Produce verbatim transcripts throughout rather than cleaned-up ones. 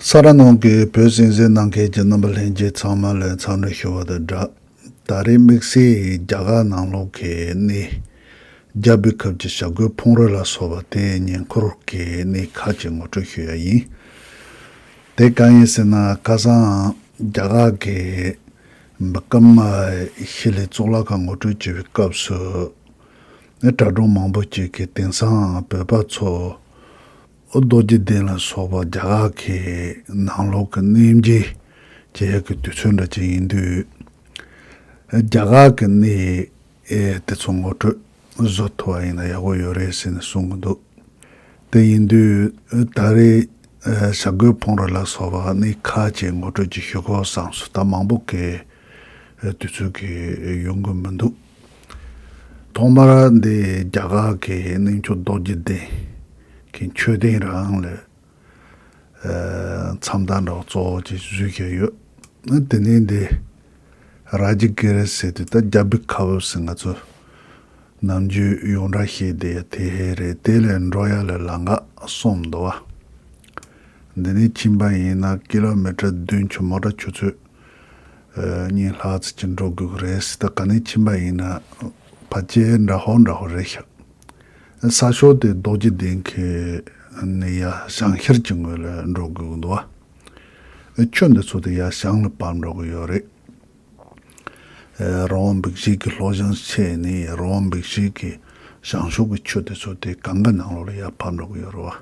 ས་ར་ནང་གི་བོད་གསན་གཟིགས་གནང་མཁན་གྱི་རྣམ་པ་ལྷན་རྒྱས་ཚང་མ་ལ་འཚམས་འདྲི་ཞུ་བ་དང་སྦྲགས། ད་རེས་དམིགས་བསལ་རྒྱ་གར་ནང་ལོགས་ཀྱི་གནས། རྒྱ་བོད་ཁབ་ཀྱི་བྱ་རྒོད་ཕུང་རི་ལ་སོགས་པ་དེའི་ཉེ་འཁོར་གྱི་གནས་ཁག་ཅིག་ངོ་སྤྲོད་ཞུ་ཡ་ཡིན། དེ་གང་ཡིན་ཟེར་ན། ཁ་སང་རྒྱ་གར་གྱི་འབུམ་སྐར་མ་ཤེལ་ལས་གཙུག་ལག་ཁང་ངོ་སྤྲོད་བྱེད་པའི་སྐབས་སུ། དྲ་གྲོགས་མང་པོ་ཅིག་གིས་དེང་སང་བོད་པ་ཚོ་རྡོ་རྗེ་གདན་ལ་སོགས་པ་རྒྱ་གར་གྱི་ནང་ལོགས་ཀྱི་གནས་མཇལ་བྱེད་ཡག་གི་དུས་ཚོད་འདྲ་ཅིག་ཡིན་དུས། རྒྱ་གར་གྱི་གནས་དེ་ཚོ་ངོ་སྤྲོད་བཟོ་ཐུབ་པ་ཡིན་ན་ཡག་པོ་ཡོད་རེད་ཟེར་ནས་གསུང་གི་འདུག་དེ་ཡིན་དུས་ད་རེས་བྱ་རྒོད་ཕུང་རི་ལ་སོགས་པ་གནས་ཁག་ཅིག་ངོ་སྤྲོད་ཅིག་ཞུ་དགོས་བསམ་སོང་། ད་མང་པོ་གི་དུས་ཚོད་ཀྱི་ཡོང་གི་མི་འདུག་ཐོག་མར་འདི་རྒྱ་གར་གྱི་གནས་མཆོག་རྡོ་རྗེ་གདན་གྱི་མཆོད་རྟེན་རང་ལ་མཚམས་བསྡད་འདྲ་བོ་གཙོ་བོ་ཅིག་བཟོས་བཞག་ཡོད། དེ་ནས་འདི་རཱ་ཇི་གིར་ཟེར་དུས། ད་རྒྱ་བོད་ཁབ་ཟེར་ང་ཚོ་ནམ་རྒྱུན་ཡོངས་གྲགས་བཤད་བསྡད་ཡ་དེ་རེད། དེ་ལ་འགྲོ་ཡ་ལ་ལམ་ཁ་གསུམ་འདུག་བ། འདི་ནས་ཕྱིན་པ་ཡིན་ན་ཀི་ལོ་མི་ཊར་བདུན་ཅུ། མོ་ཊ་ཆུ་ཚོད་གཉིས་ལྷག་ཙམ་ཅིག་འགྲོ་དགོས་ཀྱི་རེད་ཟེར། ད་ག་ནས་ཕྱིན་པ་ཡིན་ན་ཕལ་ཆེར་འདྲ་པོ་འདྲ་པོ་རེད་ཤག་ས་ཕྱོགས་དེ་རྡོ་རྗེ་གདན་གྱི་ནས་ཡར་བྱང་ཤར་གྱི་ངོས་ལ་འགྲོ་དགོས་ཀྱི་འདུག་བ། ཆུ་འདི་ཚོ་དེ་ཡར་བྱང་ལ་བབས་འགྲོ་གི་ཡོད་རེད། རི་བོ་འབིགས་བྱེད་ཀྱི་ལྷོ་བྱང་ཕྱེད་ནས་རི་བོ་འབིགས་བྱེད་ཀྱི་བྱང་ཕྱོགས་ཀྱི་ཆུ་དེ་ཚོ་དེ་གངྒཱ་ནང་ལོགས་ལ་ཡར་བབས་འགྲོ་གི་ཡོད་རེད་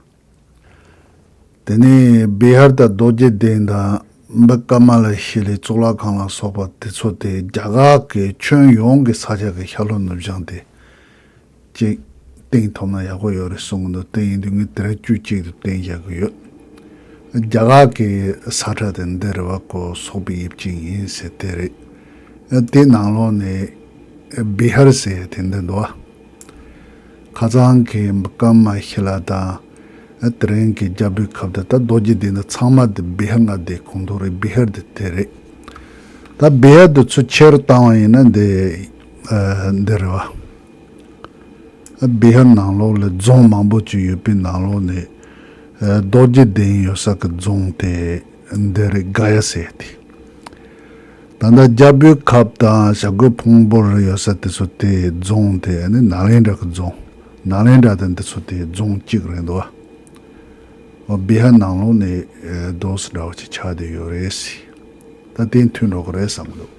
བ། དེ་ནས་བི་ཧར་དང་རྡོ་རྗེ་གདན་དང་འབུམ་སྐར་མ་ལ་ཤེལ་ལས་གཙུག་ལག་ཁང་ལ་སོགས་པ་དེ་ཚོ་དེ་རྒྱ་གར་གྱི་ཁྱོན་ཡོངས་ཀྱི་ས་ཆ་གི་ཤར་ལྷོ་ནུབ་བྱང་དེ་གཅིག་བསྟན་ཐུབ་ན་ཡག་པོ་ཡོད་རེད་གསུང་གི་འདུག་དེ་ཡིན་དུས་ངས་དེ་རིང་དཀྱུས་གཅིག་ཏུ་བསྟན་བཞག་གི་ཡོད། རྒྱ་གར་གྱི་ས་ཁྲ་དེ་འདི་རེད་བ། ཀོ་སོག་པོའི་དབྱིབས་ཅན་ཡིན་ཟེར་དེ་རེད། དེ་ནང་ལོགས་ནས་བི་ཧར་ཟེར་དེ་འདི་འདུག་བ། ཁ་སང་གི་འབུམ་སྐར་མ་ཤེལ་ལ་དང་། དེ་རིང་གི་རྒྱ་བོད་ཁབ་དང་། ད་རྡོ་རྗེ་གདན་དང་ཚང་མ་དེ་བི་ཧར་ང་དེ་ཁོངས་གཏོགས་རེད། བི་ཧར་དེ་དེ་རེད། ད་བི་ཧར་དེ་ཚོ་ཆེ་རུ་བཏང་བ་ཡིན་ན་འདི་ཨ་འདི་རེད་བ། བི་ཧར་ནང་ལོགས་ལ་རྫོང་མང་པོ་ཅིག་ཡོད་པའི་ནང་ལོགས་ནས་ཨ་རྡོ་རྗེ་གདན་ཡོད་ས་གི་རྫོང་དེ་འདི་རེད། ག་ཡ་ཟེར་དེ། ད་ལྟ་རྒྱ་བོད་ཁབ་དང་བྱ་རྒོད་ཕུང་པོ་རི་ཡོད་ས་དེ་ཚོ་དེ་རྫོང་དེ་ནི་ནཱ་ལེནྡྲ་གི་རྫོང་། ནཱ་ལེནྡྲ་དང་དེ་ཚོ་དེ་རྫོང་གཅིག་རེད་འདུག་བ། འོ་བི་ཧར་ནང་ལོགས་ནས་ཨེ་རྡོ་སི་འདྲ་བོ་ཅིག་ཆགས་བསྡད་ཡོད་རེད་ཟེར། ད་དེ་མཐུན་འགྲོ་གི་རེད་བསམ་གི་འདུག་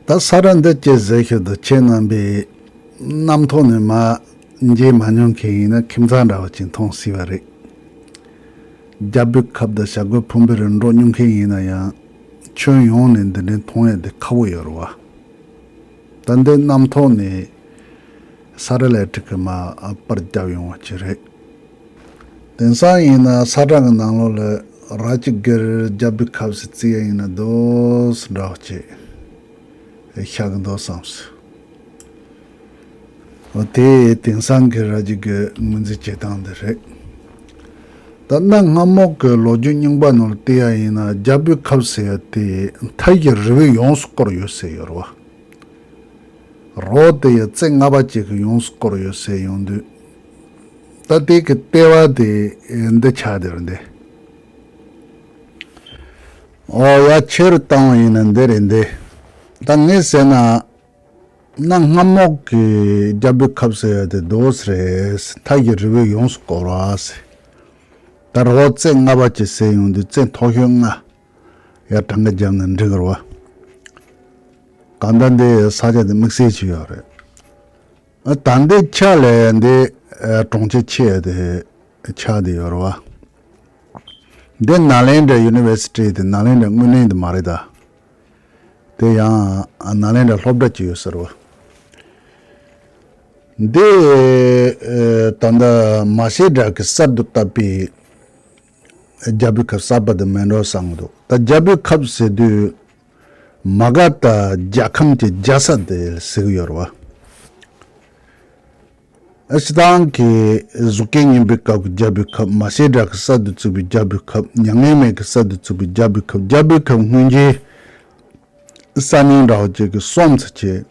ད་ས་ར་འདི་ཅི་ཟེར་ཤོད་དུ་ཁྱེད་རྣམ་པས་གནམ་ཐོག་ནས་མར་མཇལ་མ་མྱོང་མཁན་ཡིན་ན་ཁྱིམ་ཚང་འདྲ་བོ་ཅིག་མཐོང་སྲིད་པ་རེད། རྒྱ་བོད་ཁབ་དང་བྱ་རྒོད་ཕུང་པོའི་རི་འགྲོ་མྱོང་མཁན་ཡིན་ན་ཡང་ཁྱོན་ཡོངས་ནས་འདི་འདྲའི་མཐོང་ཡ་དེ་ཁག་པོ་ཡོད་རེད་བ། ད་འདི་གནམ་ཐོག་ནས་ས་ར་ལས་ཀྲིག་གི་མར་པར་བརྒྱབ་ཡོང་བ་ཅིག་རེད། དེང་སང་ཡིན་ན་ས་ཁྲ་གི་ནང་ལོགས་ལ་རཱ་ཇི་གིར་རྒྱ་བོད་ཁབ་ཟེར་བརྩི་ཡ་ཡིན་ན་རྡོ་སི་འདྲ་བོ་ཅིག་ཤར་གི་འདུག་བསམ་སོང་། འོ་དེ་དེང་སང་གི་རཱ་ཇི་གི་ངོས་འཛིན་བྱེད་སྟངས་དེ་རེད། ད་གནའ་སྔ་མོ་གི་ལོ་རྒྱུས་རྙིང་པ་ནང་ལ་བལྟས་ཡ་ཡིན་ན་རྒྱ་བོད་ཁབ་ཟེར་ཡ་དེ་མཐའ་ཡི་རི་བོས་ཡོངས་སུ་བསྐོར་ཡོད་ཟེར་ཡོད་རེད་བ། རི་བོ་དེ་ཡི་རྩེ་ལྔ་པ་ཅིག་གིས་ཡོངས་སུ་བསྐོར་ཡོད་ཟེར་ཡོང་དུས། ད་དེ་གི་ལྟེ་བ་དེ་འདི་ཆགས་བསྡད་རེད་འདི། འོ་ཡ་ཆེ་རུ་བཏང་བ་ཡིན་ན་འདི་རེད་འདི། ད་ངས་ཟེར་ན། གནའ་སྔ་མོ་གི་རྒྱ་བོད་ཁབ་ཟེར་ཡ་དེ་རྡོ་སི་རེད། མཐའ་ཡི་རི་བོས་ཡོངས་སུ་བསྐོར་བ་ཟེར། ད་རི་བོ་རྩེ་ལྔ་པ་ཅིག་ཟེར་ཡོང་དུས་རྩེ་མཐོ་ཤོས་ལྔ་ཡར་གྲངས་ཀ་བརྒྱབ་ན་འགྲིག་གི་རེད་བ། གང་ལྟར་འདི་ས་ཆ་དེ་དམིགས་བསལ་ཅིག་ཡོད་རེད། ཨ་ད་འདི་ཆ་ལས་འདི་ཨ་གྲོང་ཁྱེར་ཆེ་དེ་ཆགས་བསྡད་ཡོད་རེད་བ། འདི་ནཱ་ལེནྡྲ་ཡུ་ནི་ཝར་སི་ཊི་དེ་ནཱ་ལེནྡྲ་དངོས་གནས་དེ་མ་རེད་ད། དེ་ཡང་ཨ་ནཱ་ལེནྡྲ་སློབ་གྲྭ་ཅིག་ཡོད་ཟེར་བ། འདི་ཨ་ད་ལྟ་མ་ཤེལ་སྒྲ་གི་གསར་དུ་བཏབ་པའི་རྒྱ་བོད་ཁབ་གསར་པ་དེ་མིན་འགྲོ་བསམ་གི་འདུག་ད་རྒྱ་བོད་ཁབ་ཟེར་དུས་མ་ག་དང་རྒྱལ་ཁམས་ཀྱི་རྒྱལ་ས་དེ་ཟེར་གི་ཡོད་རེད་བ། ཨ་སྤྱིར་བཏང་གི་གཟུགས་སྐྱེ་སྙོམས་པའི་སྐབས་ཀྱི་རྒྱ་བོད་ཁབ། མ་ཤེལ་སྒྲ་གི་གསར་དུ་བཙུགས་པའི་རྒྱ་བོད་ཁབ། མྱ་ངན་མེད་ཀྱི་གསར་དུ་བཙུགས་པའི་རྒྱ་བོད་ཁབ། རྒྱ་བོད་ཁབ་སྔོན་ཆད་ས་རྙིང་འདྲ་བོ་ཅིག་གི་གསུམ་ཙམ་ཅིག་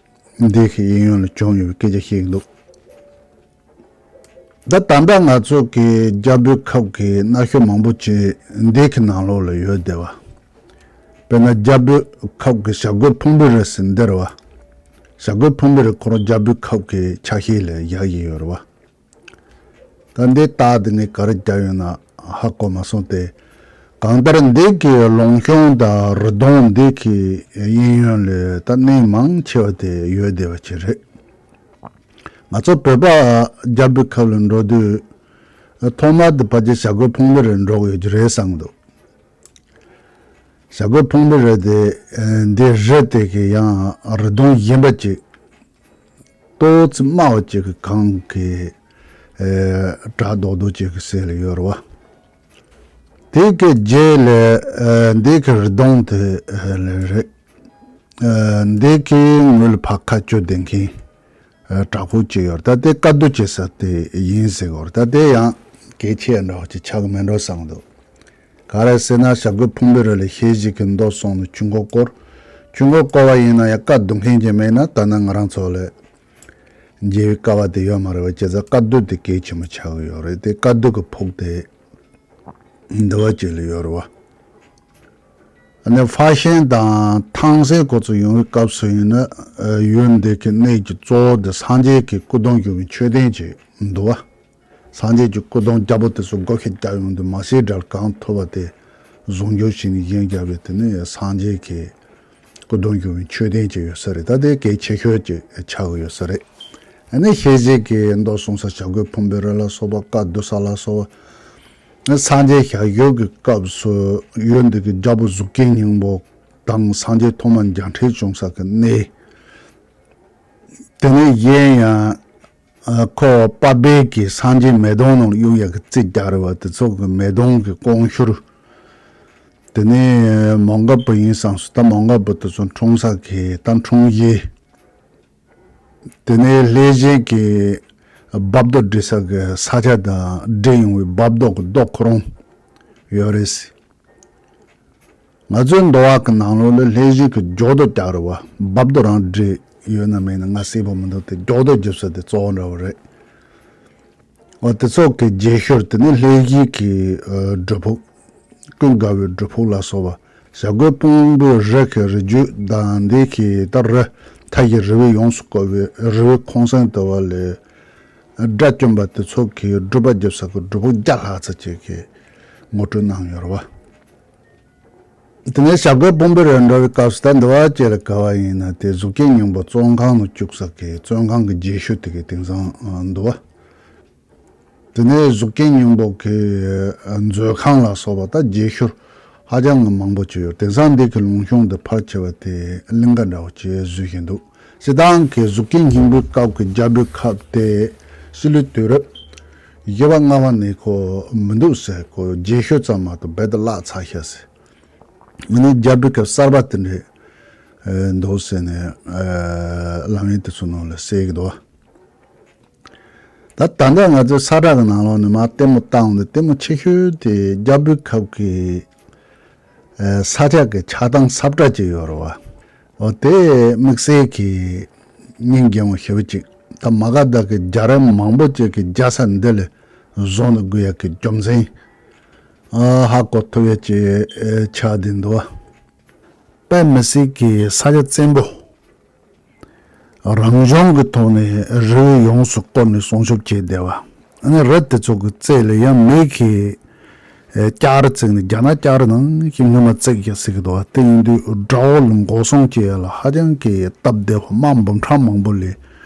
འདི་གི་གཡས་གཡོན་ལ་བྱུང་ཡོད་པའི་སྐད་ཆ་བཤད་ཀྱི་འདུག་ད་ད་ལྟ་ང་ཚོ་གི་རྒྱལ་པོའི་ཁབ་ཀྱི་གནའ་ཤུལ་མང་པོ་ཅིག་འདི་གི་ནང་ལོགས་ལ་ཡོད་བསྡད་པ། དཔེར་ན་རྒྱལ་པོའི་ཁབ་ཀྱི་བྱ་རྒོད་ཕུང་པོའི་རི་ཟེར་འདི་རེད་བ། བྱ་རྒོད་ཕུང་པོའི་རི་ཁོ་རང་རྒྱལ་པོའི་ཁབ་ཀྱི་ཆ་ཤས་ལ་བཞག་གི་ཡོད་རེད་བ། ད་འདི་རྟགས་འདི་ངས་ག་རེ་བརྒྱབ་ཡོད་ན་ཧ་གོ་མ་སོང་སྟེ། གང་ལྟར་འདི་གི་ལུང་གཤོང་དང་རི་གདོང་འདི་གི་གཡས་གཡོན་ལ་ད་གནས་མང་ཆེ་བ་དེ་ཡོད་བསྡད་པ་ཅིག་རེད། ང་ཚོ་བོད་པ་རྒྱལ་པོའི་ཁབ་ལ་འགྲོ་དུས། ཐོག་མར་དུ་ཕལ་ཆེར་བྱ་རྒོད་ཕུང་པོའི་རི་འགྲོ་གི་ཡོད་རྒྱུ་རེད་བསམ་འདུག་བྱ་རྒོད་ཕུང་པོའི་རི་དེ། འདི་རི་དེ་གི་ཡང་རི་གདོང་གཞན་པ་ཅིག་ཏོག་ཙམ་དམའ་བ་ཅིག་གི་སྒང་གི། བྲག་རྡོག་རྡོག་ཅིག་གི་ཟེར་ལ་ཡོད་རེད་བ། དེ་གི་རྗེས་ལ། འདི་གི་རི་གདོང་དེ་ལ་རེད། འདི་གི་ངོས་ལ་ཕར་ཁ་གཅོད་བསྡད་མཁན། བྲག་ཕུག་ཅིག་ཡོད་རེད། ད་དེ་དཀའ་སྡུག་ཅེས་ཟེར་དེ་ཡིན་ཟེར་གི་ཡོད་རེད། ད་དེ་ཡང་གལ་ཆེ་འདྲ་བོ་ཅིག་ཆགས་ཀྱི་མེད་འགྲོ་བསམ་འདུག་ག་རེ་ཟེར་ན་བྱ་རྒོད་ཕུང་པོའི་རི་ལ་ཤེལ་གཞི་གི་མདོ་གསུངས་ནས་ཆོས་འཁོར་བསྐོར། ཆོས་འཁོར་བསྐོར་བ་ཡིན་ན་ཡང་དཀའ་སྡུག་མཁན་ཅིག་མེད་ན་ད་ནི་ང་རང་ཚོ་ལ་མཇལ་བའི་སྐལ་བ་དེ་ཡོད་མ་རེད་བ། བྱས་ཙང་དཀའ་སྡུག་དེ་གལ་ཆེན་པོ་ཆགས་ཀྱི་ཡོད་རེད། དེ་དཀའ་སྡུག་གི་ཕུག་དེ་འདི་བ་ཅིག་ལ་ཡོད་རེད་བ། ཨ་ནི་ཧྥ་ཤན་དང་ཐང་སན་ཁོ་ཚོ་ཡོང་བའི་སྐབས་སུ་ཡིན་ན། ཡུལ་འདི་གི་གནས་ཀྱི་གཙོ་བོ་དེ་སངས་རྒྱས་ཀྱི་སྐུ་གདུང་བཞུགས་པའི་མཆོད་རྟེན་ཅིག་འདུག་བ། སངས་རྒྱས་ཀྱི་སྐུ་གདུང་རྒྱལ་པོ་དེ་ཚོ་བགོ་བཤའ་རྒྱག་ཡོང་དུས་མ་སེར་དགྲ་ལ་གང་ཐུབ་པ་དེ་བཟུང་རྒྱུ་བྱས་ནས་གཞན་རྒྱལ་པོས་དེ་ནས་སངས་རྒྱས་ཀྱི་སྐུ་གདུང་བཞུགས་པའི་མཆོད་རྟེན་ཅིག་ཡོད་ས་རེད། ད་དེ་གལ་ཆེ་ཤོས་ཅིག་ཆགས་ཀྱི་ཡོད་ས་རེད། ཨ་ནི་ཤེལ་གཞི་གི་མདོ་གསུངས་ས་བྱ་རྒོད་ཕུང་པོའི་རི་ལ་སོགས་པ་བཀའ་བསྡུ་ས་ལ་སོགས་པ། སངས་རྒྱས་ཞལ་བཞུགས་ཀྱི་སྐབས་སུ་ཡུལ་འདི་གི་རྒྱལ་པོ་གཟུགས་སྐྱེས་སྙིང་པོ་དང་སངས་རྒྱས་ཐོག་མར་མཇལ་འཕྲད་བྱུང་ས་གི་གནས། དེ་ནས་གཞན་ཡང་ཁོ་པ་ཕས་ཀྱིས་སངས་རྒྱས་མེ་དོང་ནང་གཡུག་ཡག་གི་རྩིས་རྒྱག་རེད་བ། དེ་ཚོ་གི་མེ་དོང་གི་ཀོང་ཤུར། དེ་ནས་མོའུ་འགལ་བུ་ཡིན་བསམ་སོང་། ད་མོའུ་འགལ་བུ་དེ་ཚོ་འཁྲུངས་ས་གི་ད་འཁྲུངས་གཞི། དེ་ནས་ལྷས་བྱིན་གྱིས་རྦབ་རྡོ་སྒྲིག་ས་གི་ས་ཆ་དང་སྒྲིག་ཡོང་བའི་རྦབ་རྡོ་གི་རྡོ་ཁོ་རང་ཡོད་རེད། ང་ཚོའི་འདུལ་བ་གི་ནང་ལོགས་ལ་ལྷས་བྱིན་གྱིས་སྒྱོགས་རྡོ་རྒྱག་རེད་བ། རྦབ་རྡོ་རང་སྒྲིག་ཡོད་ན་མེད་ན་ང་གསལ་པོ་མི་འདུག་དེ་སྒྱོགས་རྡོ་རྒྱབ་ས་དེ་གཙོ་བོ་འདྲ་བོ་རེད། འོ་དེ་ཚོ་གི་རྗེས་ཤུལ་དེ་ནི་ལྷས་བྱིན་གྱི་སྒྲུབ་ཕུག་ཀུན་དགའ་བོའི་སྒྲུབ་ཕུག་ལ་སོགས་པ། བྱ་རྒོད་ཕུང་པོའི་རི་གི་རི་རྒྱུད་དང་འདི་གི་ད་རི་མཐའ་བཞི་རི་བོས་ཡོངས་སུ་བསྐོར་བའི་རི་བོའི་ཁོང་གསེང་དུ་བ་ལས། དགྲ་བཅོམ་པ་དེ་ཚོ་གི་སྒྲུབ་པ་རྒྱབ་ས་གི་སྒྲུབ་ཕུག་བརྒྱ་ལྷག་ཙམ་ཅིག་གི་ངོ་སྤྲོད་གནང་ཡོད་རེད་བ། དེ་ནས་བྱ་རྒོད་ཕུང་པོའི་རི་འགྲོ་བའི་སྐབས་སུ་ད་འདི་བ་ཅེ་ལ་ག་བ་ཡིན་ན་དེ་གཟུགས་སྐྱེས་སྙིང་པོ་བཙོན་ཁང་ནང་བཅུག་ས་གི་བཙོན་ཁང་གི་རྗེས་ཤུལ་དེ་གི་དེང་སང་འདུག་བ། དེ་ནས་གཟུགས་སྐྱེས་སྙིང་པོ་གི་མཛོད་ཁང་ལ་སོགས་པ་ད་རྗེས་ཤུལ་ཧ་ཅང་གི་མང་པོ་ཅིག་ཡོད། དེང་སང་འདི་གི་ལུང་གཤོང་དེ་ཕལ་ཆེ་བ་དེ་གླིང་ག་འདྲ་བོ་ཅིག་བཟོས་བཞིན་འདུག་སྤྱིར་བཏང་གི་གཟུགས་སྐྱེས་སྙིང་པོའི་སྐབས་ཀྱི་རྒྱལ་པོའི་ཁབ་དེ་ཕྱི་ལོའི་དུས་རབས་བཞི་པ་ལྔ་པ་ནས་ཁོ་མི་འདུག་ཟེར། ཁོ་རྗེས་ཤུལ་ཙམ་མ་གཏོགས་རྦད་དེ་བརླག་ཚར་ཤག་ཟེར། ཨ་ནི་རྒྱལ་པོའི་སྐབས་གསར་པ་དེ་འདྲས་འདུག་ཟེར་ནས་ལམ་ཡིག་དེ་ཚོ་ནང་ལ་གསལ་གི་འདུག་ད་ད་ལྟ་ང་ཚོའི་ས་ཁྲ་གི་ནང་ལོགས་ནས་མར་ལྟད་མོ་བཏང་འོང་དུས་ལྟད་མོ་ཆེ་ཤོས་དེ་རྒྱལ་པོའི་ཁབ་ཀྱི་ཨ་ས་ཆ་གི་ཆགས་སྟངས་ཟབ་དྲགས་ཅིག་ཡོད་རེད་བ། འོ་དེ་དམིགས་བསལ་གྱི་སྙིང་རྗེ་མོ་ཞེ་པོ་ཅིག་ད་མ་ག་དྷ་གི་རྒྱལ་རབས་མང་པོ་ཅིག་གི་རྒྱལ་ས་འདི་ལ་བཟོ་ནས་དགོས་ཡག་གི་རྒྱུ་མཚན་ཨ་ཧ་གོ་ཐུབ་ཡག་ཅིག་ཆགས་བསྡད་འདུག་བ། དཔེ་མི་སྲིད་ཀྱི་ས་ཆ་བཙན་པོ། རང་བྱུང་གི་ཐོག་ནས་རི་བོས་ཡོངས་སུ་བསྐོར་ནས་སྲུང་སྐྱོབ་བྱས་བསྡད་པ། ཨ་ནི་རི་དེ་ཚོ་གི་རྩེ་ལ་ཡང་མེ་གི་ལྕགས་རི་བརྩིགས་ནས་རྒྱ་ནག་ལྕགས་རི་ནང་བཞིན་སྔོན་མ་བརྩིགས་ཡག་ཟེར་གི་འདུག་བ། དེ་ཡིན་དུས་དགྲ་བོ་ལ་འགོག་སྲུང་བྱེད་ཡག་ལ་ཧ་ཅང་གི་སྟབས་བདེ་བ། དམག་འབུམ་ཕྲག་མང་པོ་ལས་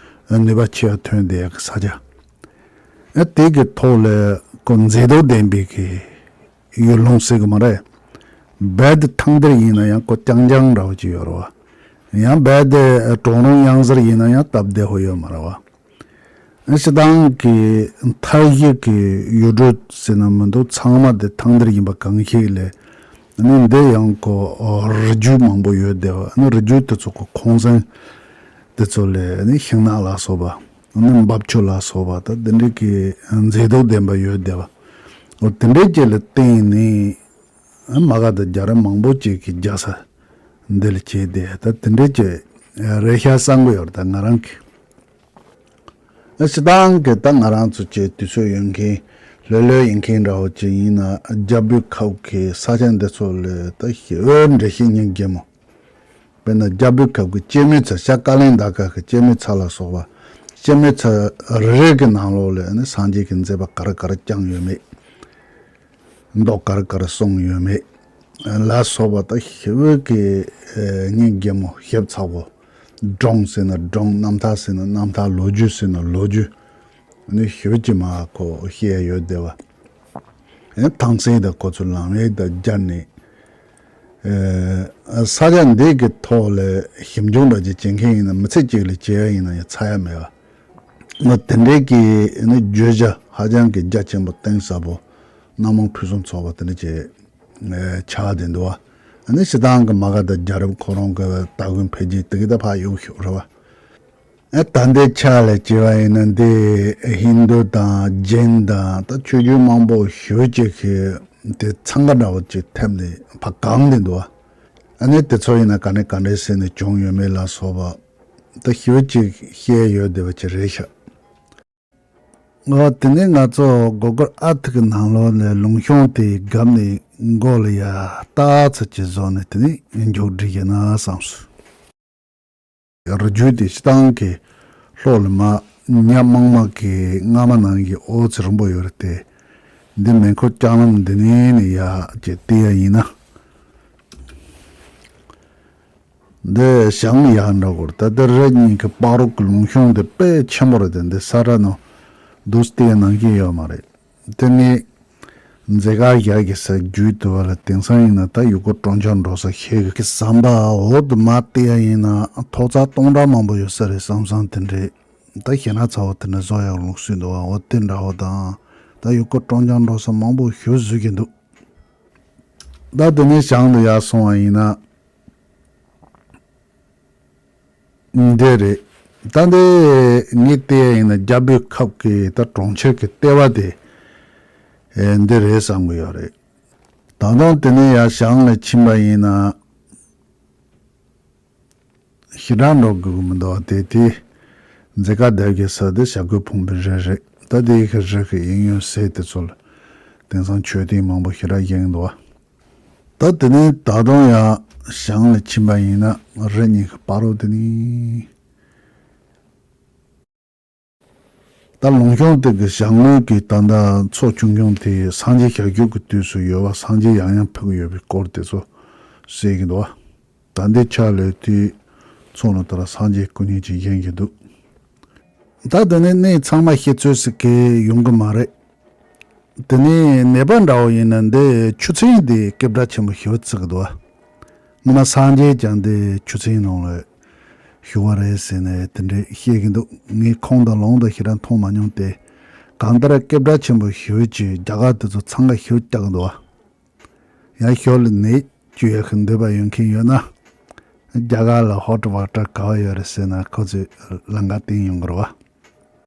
ནུས་པ་ཆེ་བ་ཐོན་བསྡད་ཡག་གི་ས་ཆ། ཨ་དེ་གི་ཐོག་ལ་ཁོ་མཛེས་སྡུག་ལྡན་པའི་གི་ཡུལ་ལུང་ཟེར་གི་མ་རེད། རྦད་དེ་ཐང་སྡེར་ཡིན་ན་ཡང་ཁོ་རྐྱང་རྐྱང་འདྲ་བོ་ཅིག་ཡོད་རེད་བ། ཡང་རྦད་དེ་གྲོག་རོང་གཡང་གཟར་ཡིན་ན་ཡང་སྟབས་བདེ་བོ་ཡོད་མ་རེད་བ། སྤྱིར་བཏང་གི་མཐའ་བཞི་གི་ཡུལ་གྲུ་ཟེར་ན་མི་འདུག་ཚང་མ་དེ་ཐང་སྡེར་ཡིན་པ་གང་ཞིག་ལས། ཨ་ནི་འདི་ཡང་ཁོ་རི་རྒྱུད་མང་པོ་ཡོད་བསྡད་བ། ཨ་ནི་རི་རྒྱུད་དེ་ཚོ་ཁོ་ཁོང་གསེང་དེ་ཚོ་ལས་ཨ་ནི་ཤིང་ནགས་ལ་སོགས་པ། ཨ་ནི་འབབ་ཆུ་ལ་སོགས་པ་ད་དེ་འདྲའི་གི་མཛེས་སྡུག་ལྡན་པ་ཡོད་བསྡད་བ། འོ་དེ་འདྲའི་ཅིག་ལ་བརྟེན་ནས་མ་ག་དྷ་རྒྱལ་རབས་མང་པོ་ཅིག་གི་རྒྱལ་ས་འདི་ལ་བྱས་ཏེ་ད་དེ་འདྲའི་ཅིག་རེད་ཤག་བསམ་གི་ཡོད་རེད། ད་ང་རང་གི་ ཨ་སྤྱིར་བཏང་གི་ད་ང་རང་ཚོ་བཅས་དུས་ཚོད་ཡོད་མཁན་ལྷོད་ལྷོད་ཡིན་མཁན་འདྲ་བོ་ཅིག་ཡིན་ན། རྒྱལ་པོའི་ཁབ་ཀྱི་ས་ཆ་འདི་ཚོ་ལ་ད་ཞེ་པོ་འགྲེལ་བཤད་སྙིང་རྗེ་མོ། དཔེར་ན་རྒྱལ་པོའི་ཁབ་ཀྱི་སྐྱེད་མོས་ཚལ། ཤར་ཀ་ལན་ད་ཀ་གི་སྐྱེད་མོས་ཚལ་ལ་སོགས་པ། སྐྱེད་མོས་ཚལ་རེ་རེ་གི་ནང་ལོགས་ལ་ནི་སངས་རྒྱས་ཀྱི་མཛད་པ་ག་རེ་ག་རེ་བསྐྱངས་ཡོད་མེད། མདོ་ག་རེ་ག་རེ་གསུངས་ཡོད་མེད་ལ་སོགས་པ་ད་ཞེ་པོ་གི་ཨེ་སྙིང་རྗེ་མོ། ཞིབ་ཚགས་པོ། སྒྲུང་ཟེར་ན་སྒྲུང་། རྣམ་ཐར་ཟེར་ན་རྣམ་ཐར། ལོ་རྒྱུས་ཟེར་ན་ལོ་རྒྱུས། ནི་ཞེ་པོ་ཅིག་མར་ཁོ་བཤད་ཡོད་བསྡད་པ། ཨེ་ཐང་སེ་དང་ཁོ་ཚོ་ལམ་ཡིག་དང་སྦྱར་ནས། ཨེ་ས་ཆ་འདི་གི་ཐོག་ལ་ཞིབ་འཇུག་འདྲ་ཅིག་བྱེད་མཁན་ཡིན་ན། མི་ཚེ་གཅིག་ལ་བྱེད་ཡ་ཡིན་ན་ཡང་ཚར་ཡ་མེད་པ། ང་དེ་འདྲའི་གི་ནི་བརྗོད་བྱ་ཧ་ཅང་གི་རྒྱ་ཆེན་པོ། གཏིང་ཟབ་པོ། སྣ་མང་ཕུན་སུམ་ཚོགས་པ་དེ་འདྲ་ཅིག་ཨེ་ཆགས་བསྡད་འདུག་པ། ཨ་ནི་སྤྱིར་བཏང་གི་མ་ག་དང་རྒྱལ་རབས་ཁོ་རང་གི་ལྟ་གོན་འཕེལ་རྒྱས་དེ་གི་ད་ཕར་གཡུག་ཞོག་རེད་པ། ཨ་ད་འདི་ཆ་ལ་བྱས་པ་ཡིན་ན། འདི་ཧིན་དུ་དང་ཇེན་དང་ད་ཆོས་བརྒྱུད་མང་པོ་ཞེ་པོ་ཅིག་གི་དེ་ཚང་ཀ་འདྲ་བོ་ཅིག་ཐེབས་ནས་ཕར་གང་བསྡད་འདུག་པ། ཨ་ནི་དེ་ཚོ་ཡིན་ན་ག་ནས་ག་འདྲས་ཟེར་ནས་བྱུང་ཡོད་མེད་ལ་སོགས་པ་ད་ཞེ་པོ་ཅིག་བཤད་ཡོད་བསྡད་པ་ཅིག་རེད་ཤག། འོ་དེ་ནས་ང་ཚོ་སྒོ་སྒོར་ཨ་ཐུར་གི་ནང་ལོགས་ནས་ལུང་གཤོང་དེའི་རྒྱབ་ནས་མགོ་ལ་ཡར་ལྟ་ཚུལ་ཅིག་བཟོས་ནས་དེ་ནས་མཇུག་སྒྲིལ་གྱི་ན་བསམས་སོང་། རྒྱུད་དེ་སྤྱིར་བཏང་གི་ལྷོ་ལ་མར་ཉ་མང་མ་གི་རྔ་མ་ནང་གི་འོ་ཚོད་རིང་པོ་ཡོད་རེད་དེ། འདི་མེ་འཁོར་ལྕགས་ལམ་འདི་ནས་ནི་ཡར་ཅིག་བལྟས་ཡ་ཡིན་ན། འདི་ཞང་ཡར་འགྲོ་དགོས་རེད། ད་ལྟ་རི་གཉིས་ཀྱི་བར་རོ་གི་ལུང་གཤོང་དེ་དཔེ་ཆེན་པོ་རེད་དེ། འདི་ས་ར་ནོ་འདུག་སྟེ་ནང་བཞིན་ཡོད་མ་རེད། དེ་ནི་མཛེས་དཀར་ཞྭ་གི་ས་བརྒྱུད་དུ་བ་ལ། དེང་སང་ཡིན་ན་ད་ཡུལ་སྐོར་སྤྲོ་འཆམ་འགྲོ་ས་ཞིག་གི་ཟམ་པ་འོག་ཏུ་མར་བལྟས་ཡ་ཡིན་ན། ཐོག་བརྩེགས་སྟོང་ཕྲག་མང་པོ་ཡོད་ས་རེད་བསམ་བསམ་དེ་འདྲས། ད་ཞེད་སྣང་ཚ་བོ་དེ་འདྲ་བཟོ་ཡག་ལུགས་སྲོལ་འདུག་པ། འོ་དེ་འདྲ་བོ་དང་། ད་ཡུལ་སྐོར་སྤྲོ་འཆམ་འགྲོ་ས་མང་པོ་ཞིག་བཟོ་གི་འདུག། ད་དེ་ནས་ཞང་དུ་ཡར་སོང་བ་ཡིན་ན། འདི་རེད། ད་འདི་ངས་བལྟས་ཡིན་ན་རྒྱལ་པོའི་ཁབ་ཀྱི་ད་གྲོང་ཁྱེར་གྱི་ལྟེ་བ་དེ་ཨེ་འདི་རེད་བསམ་གྱི་ཡོད་རེད། ད་དུང་དེ་ནས་ཡར་ཞང་ལ་ཕྱིན་པ་ཡིན་ན། ཞེ་དྲག་འགྲོ་དགོས་ཀྱི་མི་འདུག་པ། དེ་དེ་མཛེས་དཀར་ལྡེབ་ཀྱི་ས་དེ་བྱ་རྒོད་ཕུང་པོའི་རི་རེད། ད་དེ་གི་རི་གི་གཡས་གཡོན་ཟེར་དེ་ཚོ་ལ་དེང་སང་མཆོད་རྟེན་མང་པོ་ཞེ་དྲག་བཞེངས་འདུག་པ། ད་དེ་ནས་ད་དུང་ཡར་ཞང་ལ་ཕྱིན་པ་ཡིན་ན། རི་གཉིས་ཀྱི་བར་རོ་དེ་ནི། ད་ལུང་གཤོང་དེ་གི་ཞང་ངོས་ཀྱི་ད་ལྟ་མཚོ་ཆུང་ཆུང་དེ་སངས་རྒྱས་ཞལ་བསྒྱུར་གྱི་དུས་སུ་ཡོད་པ། སངས་རྒྱས་ཡང་ཡང་ཕེབས་ཀྱི་ཡོད་པའི་སྐོར་དེ་ཚོ་གསལ་གྱི་འདུག་པ། ད་འདི་ཆ་ལས་དེ་མཚོ་ནང་དེ་ལ་སངས་རྒྱས་སྐུ་བརྙན་ཅིག་བཞེངས་ཀྱི་འདུག། ད་དེ་ནས་གནས་ཚང་མ་ཤེས་ཚོད་ཟིག་གི་ཡོང་གི་མ་རེད། དེ་ནས་ནེ་པ་འདྲ་བོ་ཡིན་ན་འདི་ཆུ་ཚན་དེ་སྐད་གྲགས་ཆེན་པོ་ཞེ་པོ་བརྩི་གི་འདུག་པ། སྔོན་མ་སངས་རྒྱས་ཀྱང་འདི་ཆུ་ཚན་ནང་ལ་བཞུགས་པ་རེད་ཟེར་ནས་དེ་འདྲས་བཤད་ཀྱི་འདུག། ངས་ཁུངས་དང་ལུང་དང་ཞེ་དྲག་མཐོང་མ་མྱོང་སྟེ། གང་ལྟར་སྐད་གྲགས་ཆེན་པོ་ཞེ་པོ་ཅིག་རྒྱ་གར་དེ་ཚོ་འཚང་ཁ་ཞེ་པོ་རྒྱག་གི་འདུག་པ། ཡང་ཞོར་ལ་ནས་བཅོས་ཡག་གི་འདོད་པ་ཡོད་མཁན་ཡོད་ན། རྒྱ་གར་ལ་ཧོ་ཊལ་བྷ་ཊལ་ག་པར་ཡོད་རེད་ཟེར་ན། ཁོ་ཚོས་ལམ་ཁ་བསྟན་ཡོང་གི་རེད་པ།